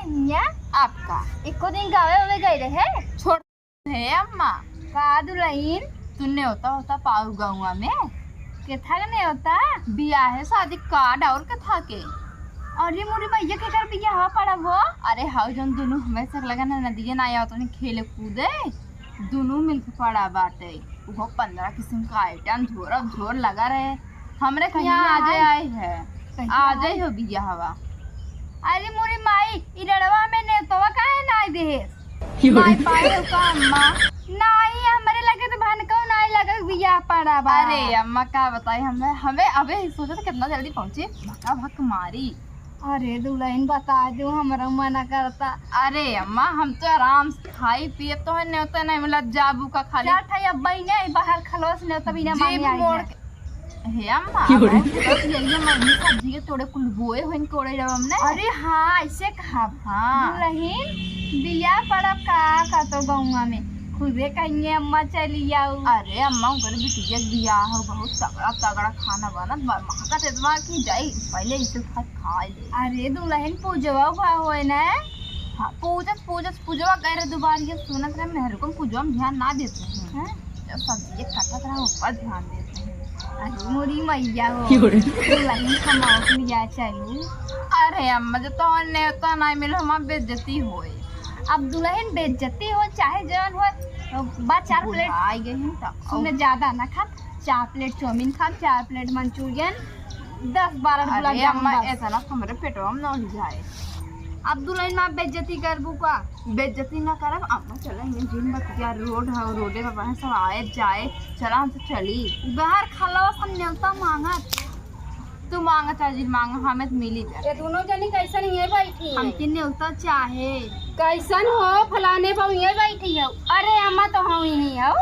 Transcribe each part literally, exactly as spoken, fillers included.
हिया आपका एको दिन गावे उवे गए रहे? छोड़। हे अम्मा। का दुलहिन? तू नेवता होता पाऊ गौवा में? केथा के नेवता? बियाहे शादी कार्ड और केथा के? अरे मोरी मैया, केकर बियाह पड़ब हो? अरे हाउ जौन दुनू हमें से लगा ना नदिये ना आवत खेले कूदे, दुनू मिलके पड़ा बाटे। उहो पन्द्रह किस्म का आइटम झोर अब झोर लगा रहे। हमरे के कहिया यहाँ आजे है? आए है। कहिया आजे आए? हो बियाहवा। अरे मोरी माई, ई रड़वा में नेवतवा काहे नाई देहे? क्यों? नाई पाए हो का अम्मा? नाई, हमरे लगे तो भनकौ नाई लगे बियाह पड़ा बा। अरे अम्मा का बताई, हमें, हमें अबे ही सोचा था कितना जल्दी पहुँचे, भका भक मारी। अरे दुलहिन बता दो, हमरा मना करता। अरे अम्मा, हम तो आराम से खाई पिए, तो है नेवता नहीं मिला, जाबू का खाली। क्या था, अब बहिने बाहर खलवा से नेवता बिना जीभ मांगे आई मोड़ है। के। हे अम्मा, क्यों रे? बहुत गलत यही है, मम्मी सब्जी के तोड़े कुल बोए होइन कोड़े रहो हमने। अरे हाँ, ऐसे कहा। हाँ। दुलहिन, बियाह पड़ब का, का तो गौवा में खुदे कहिए अम्मा चली आऊ। अरे अम्मा, उनकर बिटिया के बियाह हो, बहुत तगड़ा तगड़ा खाना बनत बा, महकत एतना कि जाई पहले इसे खा खा ले। अरे दुलहिन, पूजवा हुआ होए ना? हाँ, पूजत, पूजत, पूजवा गए रहे दुबारिया, सुनत रहे, मेहरुकम पूजवा में ध्यान ना देते हैं। हैं? जब सब्जी कटत रहा, ऊपर ध्यान देते हैं। अरे मोरी मैया हो। क्यों रे? दुलहिन, हम आउत लिया चलू। अरे अम्मा, जो तो नेवता नहीं मिलो, हमार बेइज्जती होए। अब दुलहिन बेइज्जती हो, चाहे जौन हो, बा चार प्लेट। आई गई हम तब। सुने, ज्यादा ना खा, चार प्लेट चाउमीन खाब, चार प्लेट मंचूरियन, दस बारह अरे गुलाब जामुन अम्मा, बस। एतना तो हमरे पेटवा में न उठ जाए। अब दुलहिन माँ बेइज्जती करबू का? बेइज्जती ना करब अम्मा, चला हियाँ जिन बतिया रोड है, रोडे पर बहन सब आए जाए, चला हम तो चली। बाहर खलवा सब नेवता मांगत, तू मांगा चाहे जिन मांगा, हमें तो मिली बा। ये दोनों जनी कैसन हियाँ बैठी हैं? हमके नेवता चाहे। कैसन हो फलाने बहू हियाँ बैठी हो? अरे अम्मा तो हम ही हो।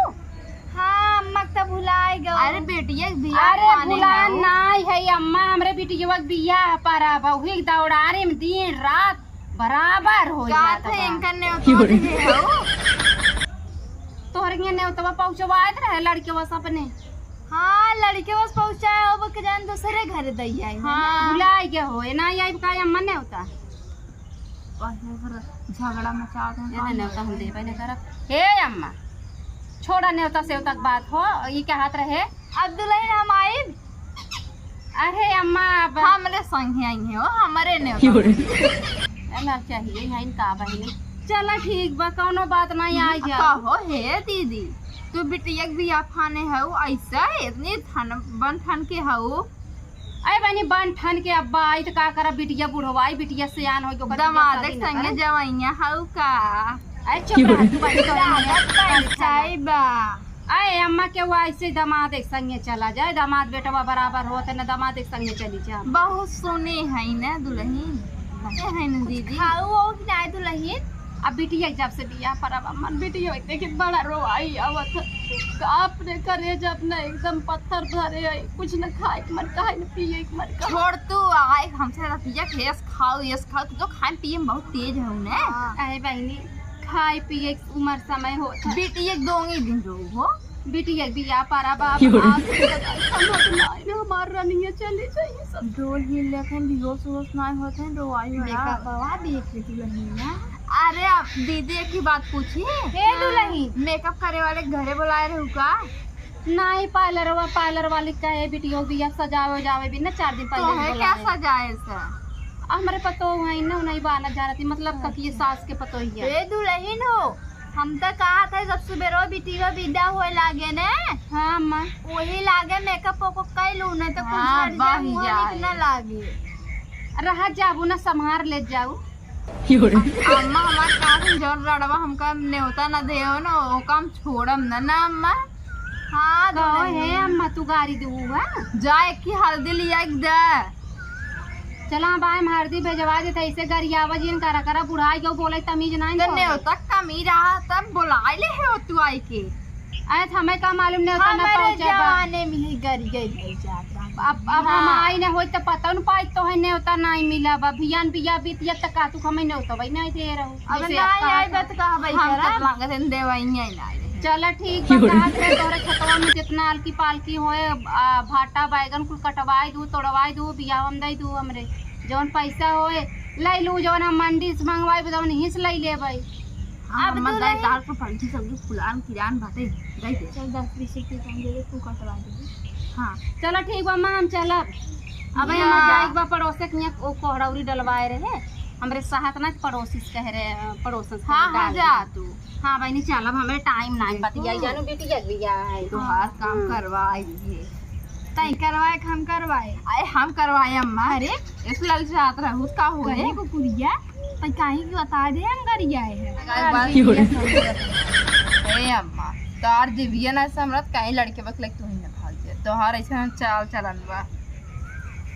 हाँ, अम्मा के त भुलाए गओ। अरे बेटिया के बियाह अरे खाने भुलान हऊ। नाई है अम्मा, हमरे बिटिया के बियाह पड़ा बा, वही दौड़ारे में दिन रात बराबर हो का जात थे बा। इनका नेवता क्यों रे? दिए हऊ? तोहरे के नेवतवा पहुँचवाए रहे लड़के बस अपने। हाँ, लड़के बस पहुँचाए, अब के जान दूसरे घर दैया है हाँ, ना? भुलाए गए हो, ना आई का अम्मा नेवता। पहले घर झगड़ा मचावत हैं, ये ना नेवता हम देबे न करब। हे अम्मा, छोड़ा नेवता सेवता के बात हो, ई के हाथ रहे। अब दुलहिन हम आइब। अरे अम्मा, अब हमरे संगे आई हैं, वो हमरे नेवता। क्यों रे? ए, ना चाहिए, यहाँ इनका बहिनी। चला ठीक बा, कौनो बात नहीं, आ जाओ। कहो, हे दीदी, तू बिटिया के बियाह फाने हऊ, ऐसा इतनी ठन, बन ठन के हऊ। अरे बहनी, बन ठन के अब्बा आई त का करब, बिटिया बुढ़वाई, बिटिया सियान होई के ओकर बिटिया दमाद शादी के न संगे करब। जवैया हऊ का? अरे चुप रह, तू बड़ी कौन है? सही बा। अरे अम्मा के वो ऐसे दमाद के संगे चला जाए, दमाद बेटवा बराबर होत है न, दमाद के संगे चली जा। बहुत सुने है न दुलहिन, सुने है न दीदी। खाऊ हो कि नाय दुलहिन? अब बिटिया जब से बियाह पर अब अम्मा बिटिया होते कि बड़ा रोवाई आवत है। अपने करेजा अपना एकदम पत्थर धरे है, कुछ न खाए के मन कहे, न पिए के मन कहे। छोड़ तू, आए हमसे रतिया के यस खाओ, यस खाओ, तू तो खाए पिए में बहुत तेज हऊ ने। हाँ। अरे बहिनी, खाए पिए के उमर समय होत है। बिटिया के दोंगी दिन रहू हो। बिटिया के बियाह पर अब आप क्यों रे? आज से बताई, हम लोग ना आए ना, हमार रनिया चली जाइए सब। डोल हिल लेते हैं, बेहोश उहोश ना होते हैं, रोवाई वाला। मेकअपवा देख ले दुलहिनिया। अरे, अब दीदी एक ही बात पूछी। हे हाँ। दुलहिन। मेकअप करे वाले घरे बुलाए रहू का? नहीं, पार्लरवा, पार्लर वाली कहे बिटियो बिया सजावे उजावे भी ना, चार दिन पहले तो है क्या बुलाए। सजाए से? हमरे पतोह है ना, नहीं बाना जानती, मतलब हाँ। ककी सास के पतोहिया। हे दुलहिन हो, हम त कहा था जब सुबेरो बिटियो विदा होए लागे ने, हाँ अम्मा। वही लागे मेकअप ओकअप कइलू, नहीं तो कुछ हाँ, झड़ जाए, बही मुँह जाए। निक न लागे। रहा जाबू ना, संभार ले जाऊ। अम्मा हमार कहा था जौन रड़वा हमका नेवता न देओ न, ओका हम छोड़म न, ना अम्मा। हाँ, कहो दुलहिन। हे अम्मा, तू गारी देबू बा? जा एक ही हल्दी लिया के दे। चला, अब हम हल्दी भेजवा देते, ऐसे गरियावा जिन करा करा, बुढ़ाई के बोले तमीज नहीं तो पड़े। नेवता कमी रहा, तब बुलाए ले हो तू आई के। अरे, तो हमें का मालूम नेवता ना हमरे पहुँचे बा। जवाने में ही गरिया ही जात रहा। अब, अब हम हाँ। आई ना होई तो पता न पाई तो है नेवता नहीं मिला बा। भियान बिया बीतिया तक का तू हमें नेवता भाई नहीं दे रहो। अब जैसे ना आपका आई हाथ बात कहा भाई हम करा। तक लागत है देवाई नहीं आई रहे। चला ठीक बा, कहा तो तोरे खेतवा में जितना अलकी पालकी होए, आ, भाटा बैगन कुल कटवाई दू, तोड़वाई दू, बियाह हम दई दू हमरे। जौन पैसा होए, लइ लू, जौन हम मंडी से मंगवाई, जौन हिस लइ लेबै। हाँ, अब हम तू दाई नहीं। तार पर पंखी सब फुलान किरान बाटे, दे दे। चल, दस बीस रुपये कम दे दे, तू कटवा दे। हाँ, चलो ठीक बा, अम्मा, हम चलब। अब या। हम जाइक बा पड़ोसे के हियाँ, ओ कोहड़ौरी डलवाए रहे, हमरे साथ ना पड़ोसी से कह रहे, पड़ोसन से हाँ, कह हाँ, डाल जा दे। तू। हाँ बहिनी, चलब, हमरे टाइम नाहीं बतियाई, जानू बेटी के बियाह है। तोहार काम हाँ। करवाई है। तई करवाए कि हम करवाए? अरे हम करवाए अम्मा। अरे? इस ललचात रहू त का होए? कहीं को कुरिया, तई काहे की बता दे हम गरिया है। लगाए हाँ, बात। ए अम्मा, तोहार जीविया ना समरत, काहे लड़के बकले तू ही ना भाग जाए। तोहार ऐसे चाल चलन बा।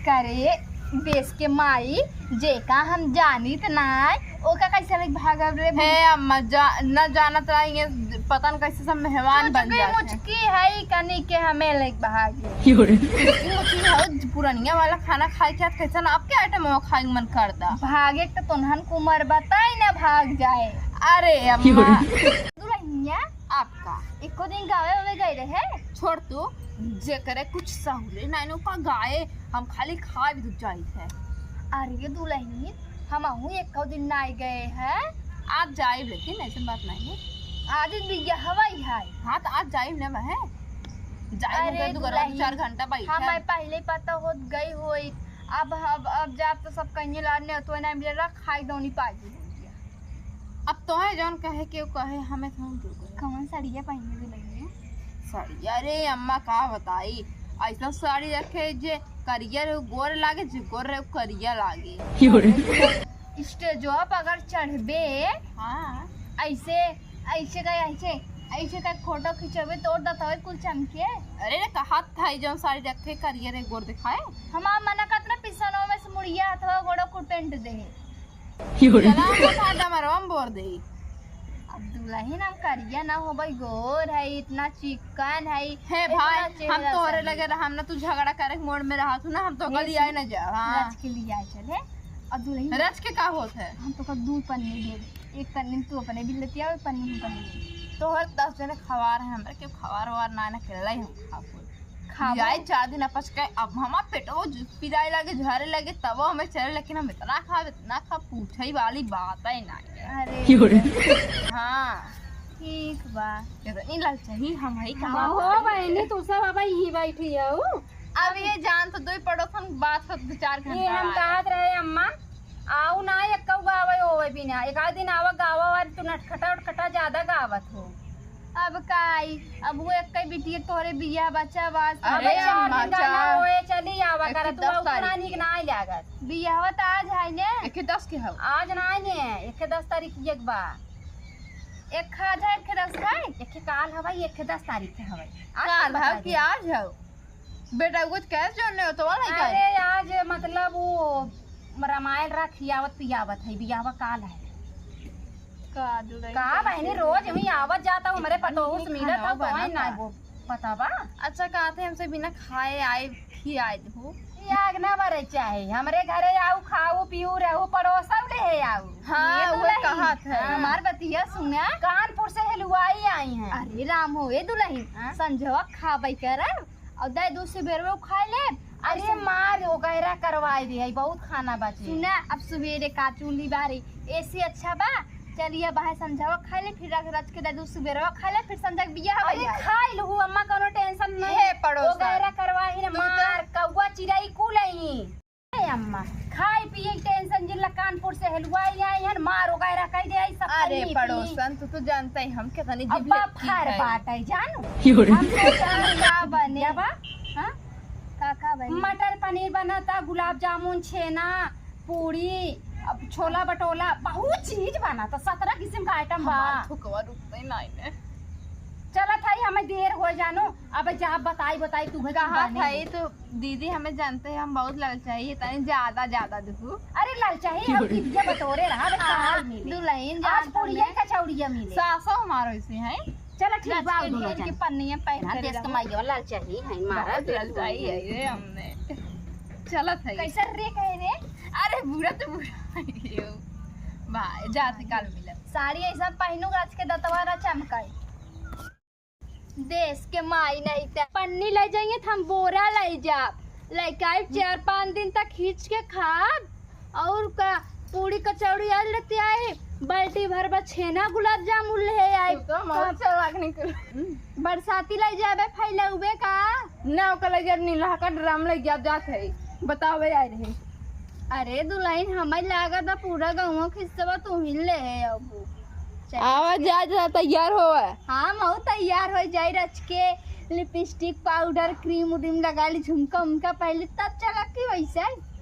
करे देश के माई, जेका हम जानित नाय, ओका कैसे लेके भागब रे? हे अम्मा, जा, न जानत रही, ये पता न कैसे सब मेहमान बन जाते हैं। मुचकी है, कनी के हमें लेके भागे। क्यों रे? मुचकी मुचकी हो, पुरनिया वाला खाना खाए के बाद कैसन आपके आइटम हो खाए के मन करता? भागे के तो तोन्हन कुमार बताई ना भाग जाए। अरे अम्मा। क्यों रे? दुल्हनिया, आपका। एको दिन गावे वावे गए रहे? छोड़ तू, जेकरे कुछ सहूरे नाई नो का गाए, हम खाली खाए भी जाइत है। अरे दुल्हन, हमहू एको दिन नाई गए हैं। आज जाइब, लेकिन ऐसन बात नाई है। आज बियाहवा ही है। हाँ, तो आज जाइब ना बहन। जाइब अरे उनके दुगरा दुल्हन, चार घंटा बैठे। हमें पहले पता होत गई होई। अब, अब, अब जाब तो सब कहिए लाने तो ना मिले रख खाई दौनी पाजी हो गया। अब तोहे जौन कहे के उ कहे, हमें तो हम जो कहे। कौन साड़िया पहने भी लगे? साड़िया? अरे अम्मा का बताई, ऐसा साड़ी रखे जे करिया रहे गोर लागे, जे गोर रहे करिया लागे। क्यों रे? स्टेजवा पर अगर चढ़बे, हाँ। ऐसे, ऐसे का, ऐसे, ऐसे का फोटो खिंचबे, तोर दतवे कुल चमके। अरे रे, कहा था ई जौन साड़ी रखे करिया रहे गोर दिखाए। हमार मना करत ना पिसनो में से मुड़िया हथवा गोड़ो कुटेंट दे। चला, हम बता डमरवा में बोर देई। अब दुल्हन हम करिया ना होबै, गोर है, इतना चिकन है, हे इतना भाई, चेहरा हम तोहरे सही। लगे रहम ना, तू झगड़ा करे के मूड में रहत हो ना, हम तो कल ऐसे आए ना जा। हाँ। रच के लिए आए चले। और दुल्हन रच के का होत है? हम तो का दू पन्नी दे दे, एक पन्नी में तू अपने बिल लेती आओ, एक पन्नी में हम अपने बिल। तोहर दस जने खवार है, हमरा के खवार वार ना, ना खेललाई हम खाबो। खाबो। जाए चार दिन अपच के, अब हमार पेटो जु-, पिराए लागे, झरे लागे, तब हमें चले, लेकिन हम इतना खाब, इतना खाब, पूछे वाली बात है ना। अरे। क्यों रे? हाँ। ठीक बा। इतनी ललचाई हम ही हाँ, कहाँ हो बहनी, तू सब अब यहीं बैठी हो। अब ये जान तो दो ही पड़ोसन बात हो दो चार घंटा ये हम आए। कहत रहे अम्मा, आऊ ना एक्कौ गावे होवे बिना, एक आध दिन आवा गावा वाली तू नटखटा उटखटा ज्यादा गावत हो। अब का आई, अब वो एक बिटिया तोहरे बियाह बच्चा बा, अरे अबे चार अम्मा, दिन गाना चार। होए, चली आवा एक कर, ही तू दस आऊ तारीख ना के। निक ना लागत। बियाहवा त आज है ने? एक ही दस के हौ। आज ना है ने, एक ही दस तारीख के एक बा। एक आज है, एक ही दस है? एक ही काल हवाई, एक ही दस तारीख के हवाई। आज काल के हौ बता कि दे। आज हौ? बेटा, वो कैसे जोड़ने हो तो वाला ही अरे, आज मतलब वो रामायण रा खियावत पियावत है, बियाहवा काल है। का दुल्हन का बहनी, रोज वहीं आवत जाता हूँ, हमरे पतोहू से मिलत खाना हूँ, बनाता। ना वो पता बा? अच्छा, कहते हमसे बिना खाए आए, खियाए दू। याग ना बरे चाहे, हमरे घरे आऊ, खाऊ, पीऊ, रहू, पड़ोसऊ ले आऊ। हाँ, ये वो दुल्हन, कहत है। हाँ, हमार बतिया सुना। कानपुर से हलवाई आई हैं। अरे राम हो, ए दुल्हन, हाँ? संझवा खाबै करब, और दे दू सुबेरवे खाए ले। अरे ऐसे मार वगैरह करवाए दे, है बहुत खाना बचे। सुना, अब सुबेरे का चूल्ही बारी, एसी अच्छा बा, चलिए बाहर संझवा खाए ले, फिर रख रच के दे दू सुबेरवा खाए ले, फिर संझा के बियाह अरे होई। खाई लहू अम्मा, कोनो टेंशन नहीं। हे पड़ोसन, वगैरह करवाई ना, तू तो मार, कौआ, चिड़ई कुल आई। ए अम्मा, खाई पिए के टेंशन जिन ला, कानपुर से हलवाई आई हन, मार वगैरह कह दे, आई सब अरे पन्नी पी। पड़ोसन, तू तो जानता ही हम कितनी अब्बा जिबले ठीक फार है। बात है, जानू। क्यों रे? हम तो जानू का बने। क्या बा? हाँ? का का बने? मटर पनीर बनाता, गुलाब जामुन, छेना, पूरी, अब छोला भटोला, बहुत चीज बनाता, सत्रह किस्म का आइटम बा। हमार थुकवा रुकते नहीं ने। चलत है, हमें देर हो जानो, अब जा बताई बताई तू कहा बने। था ये तो दीदी, हमें जानते हैं, हम बहुत ललचाई है, तनी ज्यादा, ज्यादा देखू। अरे ललचाई, हम क्यों? कितिया बटोरे रहा, अबे हाँ, काल मिले। दुल्हन आज जान पूड़िया तने। कचौड़िया मिले। सासो हमारो इसे हैं। चलो ठीक बा, ललचाई दुल्हन है, जान। इनके पन्निया पैक ना, करे देश रहो। कमाई वाला ललचाई है, मारा बहुत ललचाई है ये हमने। चलत है। कैसे रे कहे रे? अरे बुरा तो बुरा है यो। भाई, जाते काल मिले। साड़ी ऐसा पहनू, आज के दतवा ना चमकाई। देश के माई नहीं त पन्नी ले जाइए त हम बोरा ले जाब। लइका आइब चार पाँच दिन तक खींच के खाब। और का, पूड़ी कचौड़ी आइल रहती आई, बाल्टी भर बा छेना गुलाब जामुन ले आई। तू तो मौत चला के निकल। बरसाती लाई जाबे फैलौबे का? ना, ओकर लाई जाब, नीला का ड्राम लाई जाब, जात है, बतावे आए रहे। अरे दुल्हन, हमें लागत है पूरा गाँव के हिस्सा तू ही ले है अब। चल। आवा, जा, जा, तैयार होवा। हाँ, मऊ तैयार हो जाई, रच के लिपस्टिक, पाउडर, क्रीम उरीम लगा ली, झुमका उमका पहले, तब चला की वैसे।